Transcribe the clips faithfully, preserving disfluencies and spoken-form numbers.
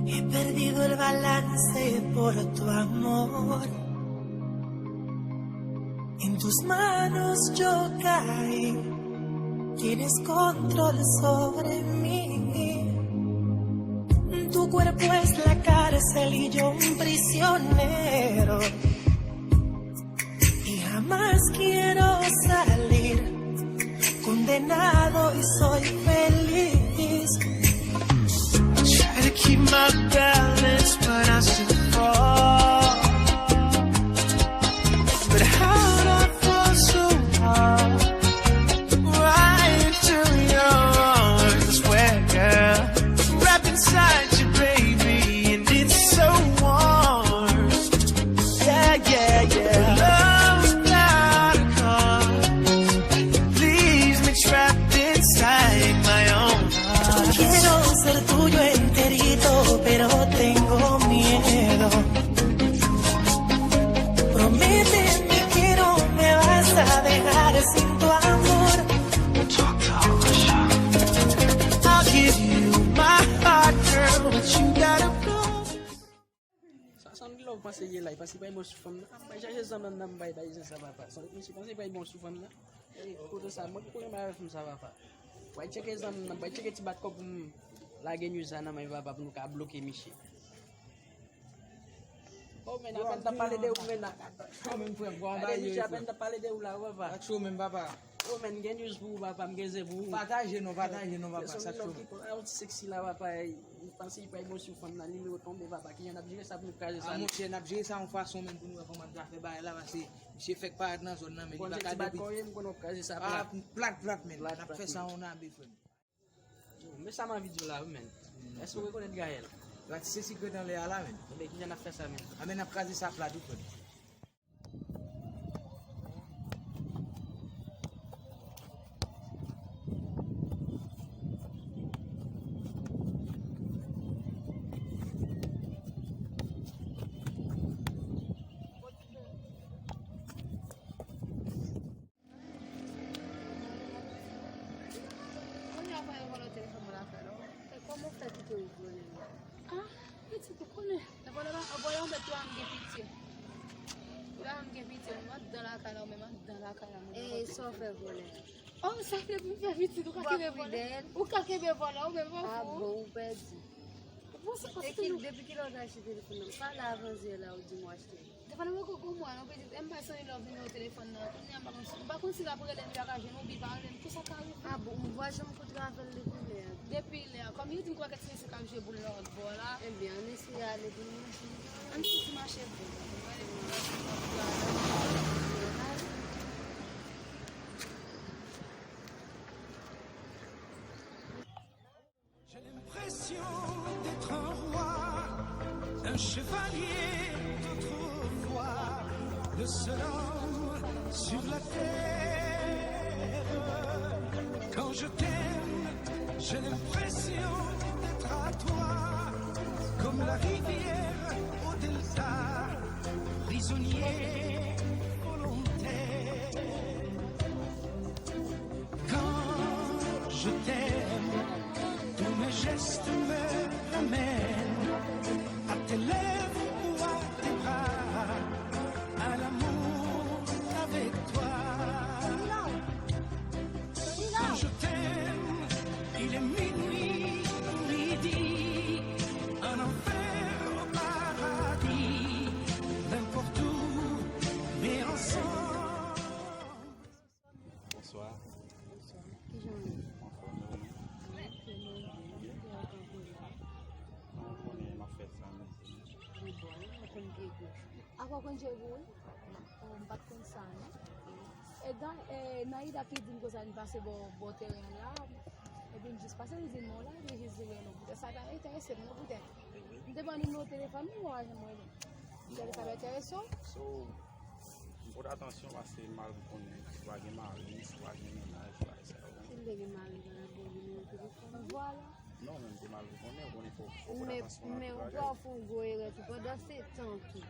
He perdido el balance por tu amor. En tus manos yo caí. Tienes control sobre mí. Tu cuerpo es la cárcel y yo un prisionero. Y jamás quiero salir. Condenado y soy feliz. Try to keep my balance, but I still fall. But how'd I fall so hard? Right into your arms, where, girl, wrapped inside you, baby, and it's so warm. Yeah, yeah, yeah. Love without a cause leaves me trapped inside my own heart. Quiero ser tuyo enterito, pero tengo miedo. Prométeme que no me vas a dejar sin tu amor. I'll give you my heart, girl, but you gotta promise. Sa sanble love panse ye la, li panse pa bon sou fanm nan. Mwen chache zanmi nan, mwen bay bay sa papa. Sa misye panse pa bon sou fanm nan. E kote sa, mwen ki pou renmen avè fanm sa papa. Mwen tcheke zanmi nan, mwen tcheke ti bat kò pou m lage news sa nan men papa pou nou ka bloke misye. Oh, men apèn t ap pale de ou, men. Ou menm frè m, kòman bagay yo ye, frè? Apèn t ap pale de ou la, papa. Ak cho menm, papa. Oh, men, gen news pou ou, papa, m gen zen pou ou. Pataje non, pataje non, papa, sa cho. Yon ti seksi la, papa, li panse li pa bon sou fanm nan, nimewo tonbe, papa, kijan n ap jere sa pou nou kraze sa? A, monchè, n ap jere sa yon fason menm pou nou wè kòman n ka fè bagay la, paske misye fèk parèt nan zòn nan, men li pa ka depi. Bon, se ti bat kò ye, m konnen w ap kraze sa plat. A, plat, plat, men. Plat, plat, men. N ap fè sa yon abe, frè m. Men sa m anvi di w la wi, menn. Èske w rekonèt Gaël? Gad se sikrèt anlè a la, menn. Ebyen, kijan n ap fè sa, menn? A, men n ap kraze sa plat wi, frè m. Kounye a, fò yo vòlò telefòn mwen lakay la. E kòman w fè kite w vòlè l? Ah, pitit, ou konnen. Lè vòlè la, vòlè anbèt yo, a m gen pitye. Ou la, m gen pitye, m anndan lakay la, ou menm anndan lakay la, mwen. E sa w fè vòlè? Oh, sa vle pou m fè pitit, ou ka kenbe vòlè. Ou ka kenbe vòlè, ou menm, ou fou. Ah bon, ou pèdi. Bon, se pa... E ki, depi kilè w te achte telefòn nan? Pale avan yè la, ou di m w achte. Devan nan mwen koko mwen, non, pitit, m pa sonje lè w vin nan telefòn nan. Kounye a, m pa konn si, m pa konn si l ap rele m, li pa ka jwenn ou, bi pa rele m, kisa k ka rive? Ah bon, m pa janm kontre avè l depi lè a. Depi lè a, kòm yo di m kwè ke ti mesye k ap jwe boul lòt bò la. Ebyen, ann eseye ale pou nou wè si nou ka. Ann soti mache pou nou. J'ai l'impression d'être un roi, un chevalier d'autrefois, le seul homme sur la terre. Quand je t'aime, j'ai l'impression d'être à toi, comme la rivière au delta, prisonnier volontaire. Quand je t'aime, tous mes gestes me ramènent à tes lèvres ou à tes bras, à l'amour avec toi. Quand je t'aime, il est minuit ou midi, en enfer ou au paradis, n'importe où, mais ensemble. Bonswa. Bonswa. Kijan w ye? Anfòm, e ou menm? Mwen byen, mwen byen. Kòman w konnen m ap fè sa, mèsi? Mwen byen, mwen konn pye gwo. Apa w konn pye gwo, wi? Oh, m pa t konn sa, non. E dan, e, Naida ki di m konsa, li pase bò, bò teren an la. Epi m jis pase, li di m non la, epi li jis di m non. Poutèt sa ta enterese m, non, poutèt. M te ban nimewo telefòn li, ou pa janm rele m. Poutèt sa ta enterese w. So, M pote atansyon paske m al konnen si w pa gen mari, si w pa gen mennaj, bagay sa yo. Si m te gen mari, m ta pral ba w nimewo telefòn. Vwala. Non, men m te mal konnen, ou konnen fò, fò pote atansyon nan tout bagay. Men ou pa fè yon gwo erè tou. Pandan se tan tou,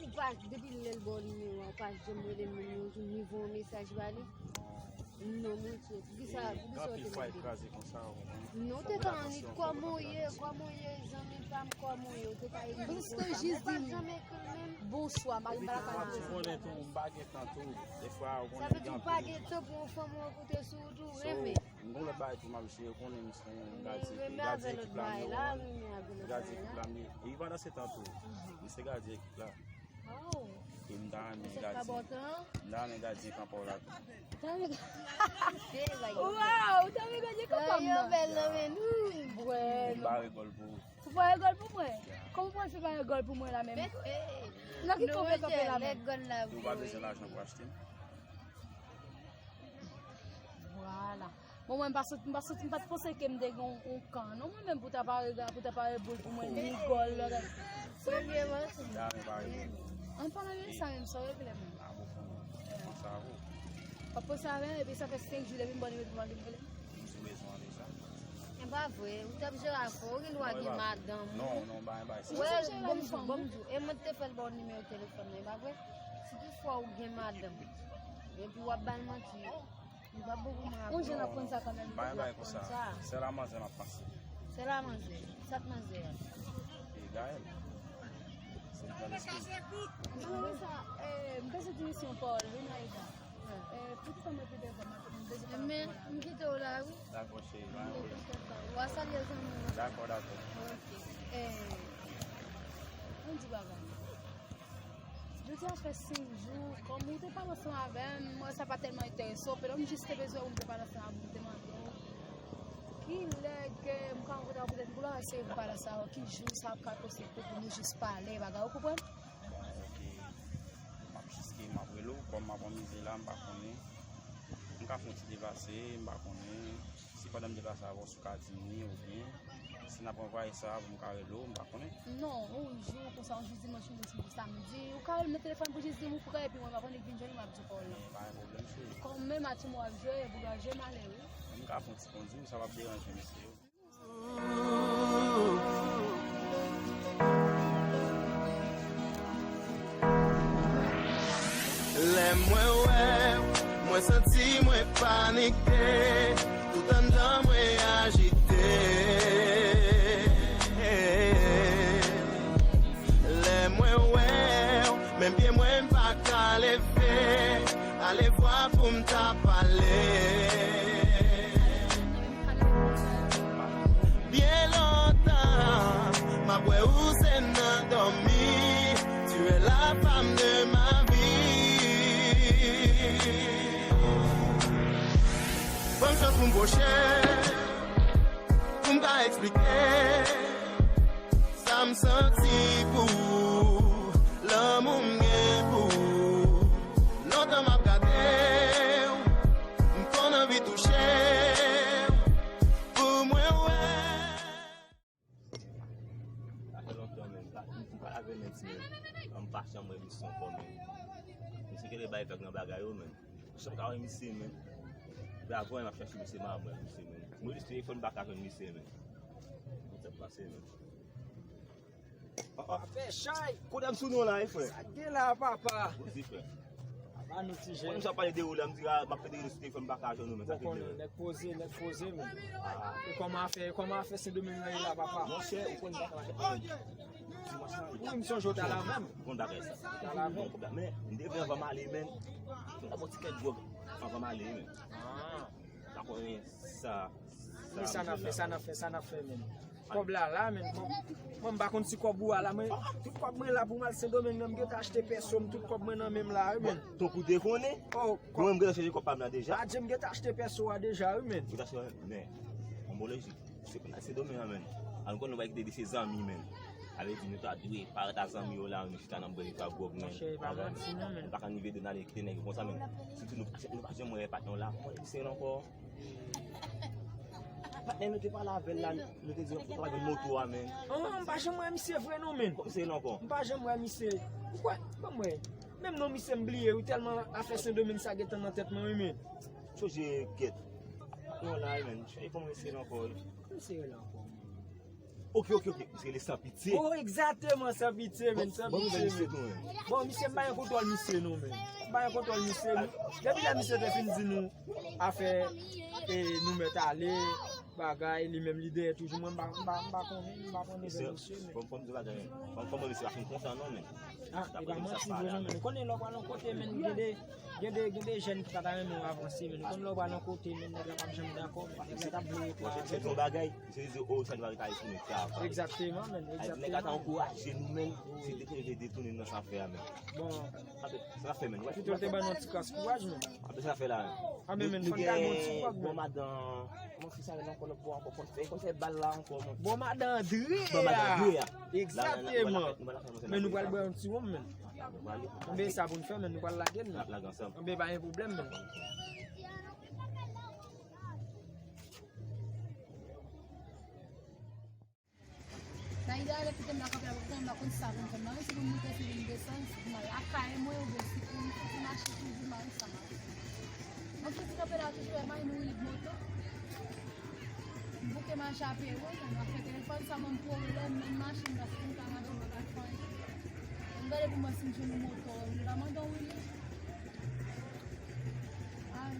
ou pa, depi lè l ba w nimewo a, ou pa janm rele l nimewo tou, ni voye yon mesaj ba li. Non. Non, monchè, poukisa, poukisa w te mande? Non, te ka annik, kòman w ye, kòman w ye, zanmi pa m, kòman w ye, ou te ka ekri m konsa. Mwen pa t janm ekri l menm. Bonswa, mari m pa lakay mwen. Ou konnen tou, m pa gen tan tou. Defwa, ou konnen. Sa vle di ou pa gen tan pou yon fanm ou rankontre sou wout ou renmen. M gon lòt bagay tou m ap jere, ou konnen m se yon gadye, gadye ekip la m ye, ou konnen. Gadye ekip la m ye. E pandan se tan tou, m se gadye ekip la. Oh. E m ta renmen gadye, m ta renmen gadye kanpòl la tou. Waw, ou ta renmen gadye kanpòl la? Yo bèl nan men nou. Bwè. M bare gòl pou ou. Ou bare gòl pou mwen? Kòman ou pral fè bare gòl pou mwen la menm? Nan ki kote kanpe la menm? Ou pa bezwen lajan pou achte m? Vwala. Bon, mwen, m pa sot, m pa sot, m pa t panse ke m te gen yon, yon kan. Non, mwen menm pou ta pare, pou ta pare boul pou mwen, ni gòl, lòt. Premye manch. An palan de sa menm, sa w regle menm. A, bon, bon. Sa vo. W ap panse avè l, epi sa fè senk jou depi m ba w nimewo telefòn li, m rele m. M sou bezwen an deja. E pa vre, ou t ap jere afè w, ou gen dwa gen madanm ou. Non, non, bay, bay. Wè, bon m di w, bon m di w. E mwen te fè l ba w nimewo telefòn nan, e pa vre? Si toutfwa ou gen madanm, epi w ap ba l manti, li p ap bon pou mwen ak ou. Yon jèn ap konn sa kanmenm. Bay, bay konsa. Sèl a manzè m ap panse. Sèl a manzè. Sa k manzè a? E Gaël. Se li k nan lespri m. Mwen sa, eh, m bezwen di misye yon pawòl, wi, Naïda. Eh, pou ki sa mwen pede vwa, mwen bezwen pale avè w. Men, m kite w la, wi. Dakò, cheri, pa gen pwoblèm. W a salye zanmi w. Dakò, dakò. Ok. Eh, yon ti bagay. Jodi a fè senk jou, kòm ou te pale ansanm avè m, mwen sa pa tèlman enterese w, petèt m jis te bezwen ou, m te pale ansanm avè w, m te mande w kilè ke m ka rankontre avè w, petèt m pou la eseye pou pale ansanm avè w, ki jou sa ap ka posib pou, pou nou jis pale, bagay, ou konprann? Bon, ok. M ap jis ke m ap rele w, kòm m ap anmize la, m pa konnen. M ka fè yon ti deplase, m pa konnen. Si pandan m deplase avè w, si w ka di m li, oubyen si n ap anvoye sa pou m ka rele w, m pa konnen. Non, yon jou konsa, yon jou dimanch, yon jou samdi, ou ka rele m nan telefòn pou jis di m ou prè, epi mwen, m ap annik vin jwenn ou, m ap di w pawòl la. Pa gen pwoblèm, cheri. Kòm menm a ti mwa ap jwe, bouga jwe m ale, wi. M ka fè yon ti kondi, sa p ap deranje mesye yo. Lè mwen wè w, mwen santi mwen panike, tout anndan mwen ajite. Lè mwen wè w, menm pye mwen m pa ka leve, ale vwa pou m ta pale. Byen lontan, m ap wè ou se nan dòmi. Tu es la femme de ma vie. Ban m chans pou m pwoche, pou m ka eksplike sa m santi pou ou, lanmou m gen pou ou. Lontan m ap gade w, m konn anvi touche w, pou mwen wè. Sa fè lontan, men. M pa, m pa lave men ti men. M pa chanm wè misye ankò, men. Misye genlè bay vag nan bagay yo, men. Chanm ka wè misye, men. Depi avan, m ap chache misye, m pa wè misye, men. Mwen jis telefòn, m pa ka jwenn misye, men. Sa k pase, men. Papa, fè chay. Kote m sou nou la, wi, frè? Sa k gen la, papa? Bon, si, frè. Papa, nou ti jèn. Mwen, m sa pale de ou la, m di, a, m ap fè de ou sou telefòn, m pa ka jwenn ou, men sa ki gen. Nèg poze, nèg poze, men. E kòman afè, e kòman afè Sendomeng nan ye la, papa? Monchè, ou konn bagay la, dimanch la. Wi, m sonje w t al avè m. Ou konn bagay sa. Ou t al avè m. Bon, men, m te vle anvan m ale, men. M ta pran ti kèk gwòg anvan m ale, men. Ah. Pa konnen sa, sa. Sa n ap fè, sa n ap fè, sa n ap fè, men. Kòb la la, men. Kòb, mwen, m pa konn si kòb ou a la, men. Tout kòb mwen la pou m al Sendomeng nan, m gentan achte pèso m, tout kòb mwen nan men m la, wi, men. Bon, tankou te konnen. Oh, mwen, m gentan chèche kòb pa m la deja. Adje, m gentan achte pèso a deja, wi, men. Ou ta chèche, men, an bon lojik. Se pou n al Sendomeng nan, men. An nou konnen nou va kite de se zanmi, men. Sa vle di nou ta dwe parèt a zanmi yo la, nou chita nan bwè de twa gwòg, men. Monchè, e pa manti non, men. Nou pa ka rive de n ale kite nèg yo konsa, men. Sitou nou, nou pa janm wè patnè w la. Kòman misye rele ankò? Patnè nou te pale avè l la, nou te di nou ta pral vin moto a, men. Oh, m pa janm wè misye vre non, men. Kòman misye rele ankò? M pa janm wè misye. Ou kwè? Ban m wè. Menm non misye m bliye, wi, tèlman afè Sendomeng sa gentan nan tèt mwen, wi, men. Sonje gèt. Patnè w la, wi, men. Chèche kòman misye rele ankò, wi. Misye rele ankò, men. Ok, ok, ok. Misye rele San Pitye. Oh, egzakteman, San Pitye, men, San Pitye, men. Bon, misye, m pa gen kontwòl misye, non, men. M pa gen kontwòl misye, men. Depi lè misye te fin di nou afè, e, nou mèt ale, bagay, li menm li dèyè toujou, mwen, m pa, m pa, m pa konnen, m pa konnen de misye, men. Bon, bon, bon, bon, misye pa fin kontan, non, men. Ah, e pa manti vre, non, men. Ou konnen lè w pral yon kote, men, gen de, gen de, gen de jèn ki pa ta renmen w avanse, men. Ou konnen lè w pral yon kote, men, nèg la p ap janm dakò, men. Nèg la t ap bloke twa. Mwen, se, se yon bagay. Se di, oh, sa nou pa ta retounen fè a. Egzakteman, men, egzakteman. Nèg la ta ankouraje nou, men, se detounen, te detounen nan sa fè a, men. Bon. Apre, sa fè, men. Pito l te ban nou yon ti kras kouraj, men. Apre sa fè la, men. Ah, men, men, fò n gade yon ti kòb, men. Bon madan, kòman fi sa rele ankò lòt bò ankò, konn fè, konn fè bal la ankò, men. Bon madan André a. Bon madan André a. Egzakteman. Men nou pral bwè yon ti wonm, men. Anben sa pou n fè, men nou pral lage l, men. N ap lage ansanm. Anben pa gen pwoblèm, men. Naïda, lè kite m la kanpe avèk mwen, m pa konn sa pou m fè. M pa konn si pou m moute, si pou m desann, si pou m al lakay mwen, oubyen si pou m fè ti mache toujou, m pa konn sa m ap fè. Mwen soti kanpe la toujou, wè m al nouri moto. M bouke mache a Pero, m ap fè telefòn sa, mwen m pwole lè m menm machin, paske m ka mache, m pa ka fè anyen. M gade pou m wè si m jwenn yon moto, m ta mande yon wili. Ay.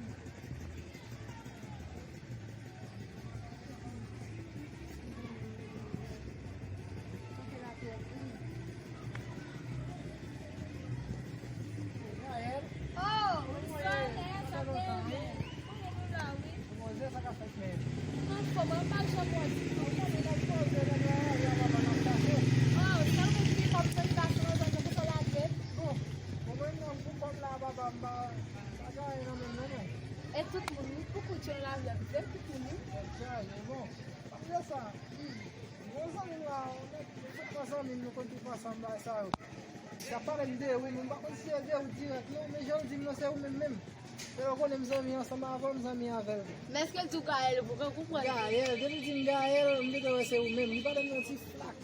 Oh, wi, sa lè, sa te byen. Mwen la, wi. Poze, sa ka fèt, men. Anfòm, an pa janm wè di nou. Anfòm, nèg poze, nèg la, y a papa nan chache. Oh, sa vle di, kòm se sa, se nan zòn, se pou sa lage. Bon, bon, mwen, non, pou kòb la, papa, m pa, pa gen anyen nan men m, non, non. E tout moun, wi, pou kout yo lave, wi, tout moun, wi. Nèg chaje, bon. Apre sa, gon zanmi m la, yon nèg, yon sòt nan zanmi m, nou konn tout ansanm, bagay sa yo. Sa pale m de ou, wi, men m pa konn si se de ou dirèk, non, men jan l di m nan, se ou menm, menm. Yo konnen m zanmi ansanm avè w, m zanmi avè l tou. Men èske l di w Gaël, pou ke w konprann? Gaël, depi l di m Gaël, m gentan wè se ou menm. Li pale m yon ti flak.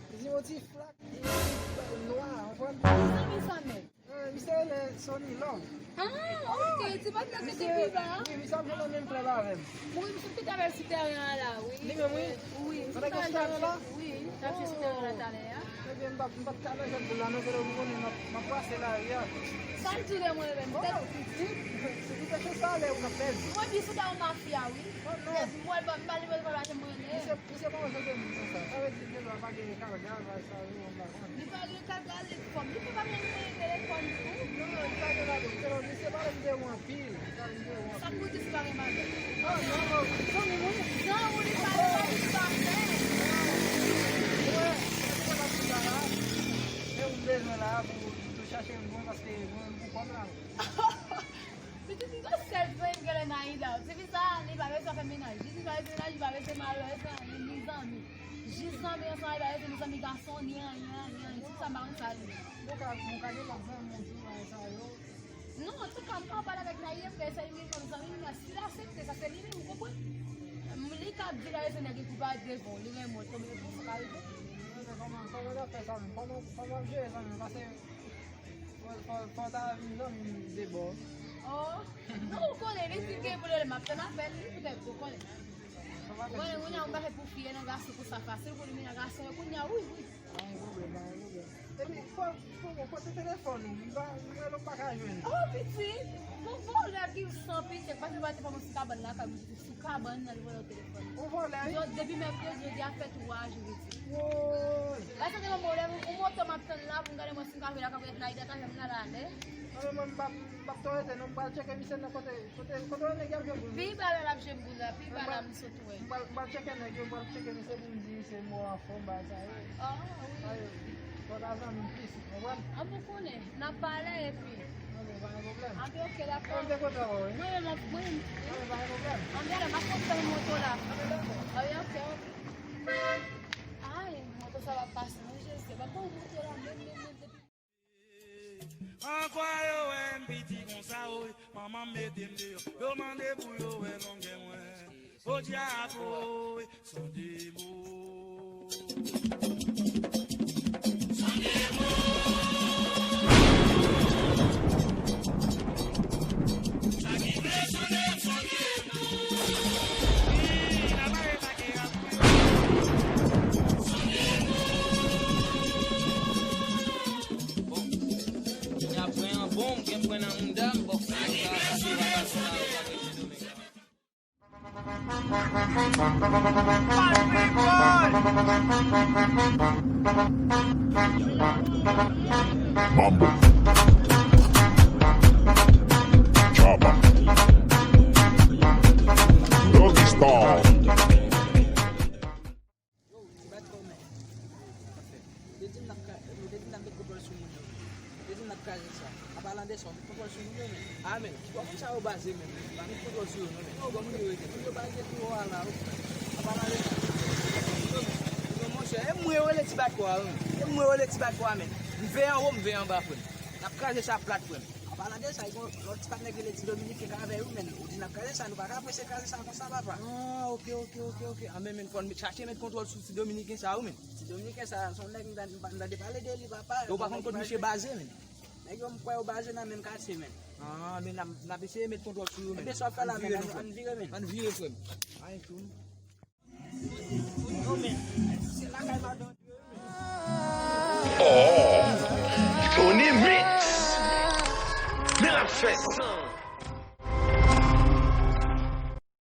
Li di yon ti flak, li, li nwa, w konprann? Ki zanmi sa menm? Eh, misye rele Sony Love. Ah, ok, ti patnè ki te pi ba. Wi, misye ap jwe nan menm klèb avè m. Wi, misye te travèse tèren an la, wi. Li menm, wi? Wi, misye travèse, wi, t ap jwe sou tèren an talè a. Ebyen, m p ap, m p ap ka nan jwèt boul la, non, paske ou konnen m ap, m ap pase lari a. Sa l di de mwen menm, tèt pitit. Si ou te fè sa, lè ou t ap pèdi. Mwen di, sou ta yon mafya, wi. Oh, non. Mwen di, mwen, m pa, m pa li, mwen pa lage mwen rele. Misye, misye pa yon jèn moun konsa. Sa vle di, gen dwa pa gen kalgal, bagay sa yo, m pa konn. Li pa gen kalgal, li fòm. Li pa menm gen telefòn tou. Non, li pa gen ladan. Misye pale m de ou anpil. Sa pou di si pa gen madanm? Oh, non, non, zanmi m wi. Jan ou li pale la, li pa fè. Wi, se sa la. E ou bezwen la pou, pou chache m bon, paske mwen, m pou kòm la. Pitit m gon sèl zanmi m genlè Naïda. Tifi sa, li pa bezwen fè mennaj. Jis li pa bezwen mennaj, li pa bezwen malè, li zanmi. Jis zanmi ansanm, li pa bezwen zanmi gason, ni anyen, ni anyen. Tifi sa, m pa konn sa li ye. Bon, ka, bon, ka gen lòt zanmi ou tou, bagay sa yo. Non, antouka, m pa pale avèk Naïda, frè, se li menm kòm zanmi m nan, si l aksepte sa, se li menm, ou konprann? M, li ka di la, se nèg li kou pa devan, li renmen w, konbyen fwa sa ka rive? Kòman, kòman w ap fè sa menm? Kòman, kòman w ap jere zanmi w? Paske fò, fò, fò w ta vin zanmi m de bò. Oh, non, ou konnen, li di gen pwoblèm, m ap tann apèl li, poutèt ou konnen. Ou konnen, kounye a, ou pa fè pou fi nan gason konsa fasil, pou li vin nan gason, kounye a, wi, wi. Pa gen pwoblèm, pa gen pwoblèm. Epi, fò, fò, fò kote telefòn ou, m pa, m wè lè w pa ka jwenn. Oh, pitit, gon vòlè ki san pite, pase pa te fè mwen sou kabann lakay mwen, sou kabann nan, li vòlè w telefòn. Yon vòlè, wi. Jodi, depi mèkredi, jodi a fè twa jou, pitit. Woy. La, sa te yon vòlè, yon moto m ap tann la, pou m gade mwen si m ka jwe la, ka fè Naïda, ka fè m nan la, lè. Non, men mwen, m p ap, m p ap tolere, non, m pral tcheke misye nan kote, kote, kote yon nèg y ap jwe boul. Pi ba la, l ap jwe boul la, pi ba la, m sot. M pral, m pral tcheke nèg yo, m pral tcheke misye pou m di misye mò anfòm, bagay sa yo. Ah, wi. Sa yo, fò ta zanmi m plis, ou konprann? An, pou konnen, n ap pale epi. Anben, pa gen pwoblèm. Anben, ok, dakò. Mwen te kontan wè w, wi. Mwen menm, mwen menm. Anben, pa gen pwoblèm. Anben, alò, m ap kontan moto la. Anben, dakò. Ah, wi, ok, ok. Ay, moto sa va pase, mwen, Jezi, pa pran moto la, menm, menm, menm, depi An kwa yo wè m piti konsa, oy. Manman m mete m deyò, yo mande pou yo wè longè mwen. O dyaboy, son demo. Son demo. Sa ki vle son demo, son demo. Wi, la bare pa gen apre. Mambo. Chopper. Doggy style. Yo, ti bat kò men. Yo te di n ap ka-, yo te di n ap met kontwòl sou moun yo. Yo te di n ap kraze sa. Apalan de sa, w met kontwòl sou moun yo men. A men, ki bò moun sa yo baze menm? Pa met kontwòl sou yo non men. Yo, bò moun yo rete. Moun yo baze pi wo a la, o. Apalan de sa. Yo, yo, monchè, e mwen yo rele ti bat kò a, wi. E mwen yo rele ti bat kò a men. M veye anwo, m veye anba, frè m. N ap kraze sa plat, frè m. An palan de sa, gen lòt ti patnè ki rele Ti Dominiken k avè yo, men ou di n ap kraze sa, nou pa ka prese kraze sa konsa, papa. Ah, ok, ok, ok, ok. Ah, men, men, fò n chache met kontwòl sou Ti Dominiken sa, wi, men. Ti Dominiken sa, se yon nèg m ta, m ta, m tande pale de li, papa. Yo pa konn kot misye baze, men. Nèg yo, m kwè yo baze nan menm katye, men. Ah, men n ap, n ap eseye met kontwòl sou yo, men. Ebyen, sa w ap fè la, men, ann vire, men. Ann vire, frè m. Ay, tou. Oh, Tony Mix. Men l ap fè san.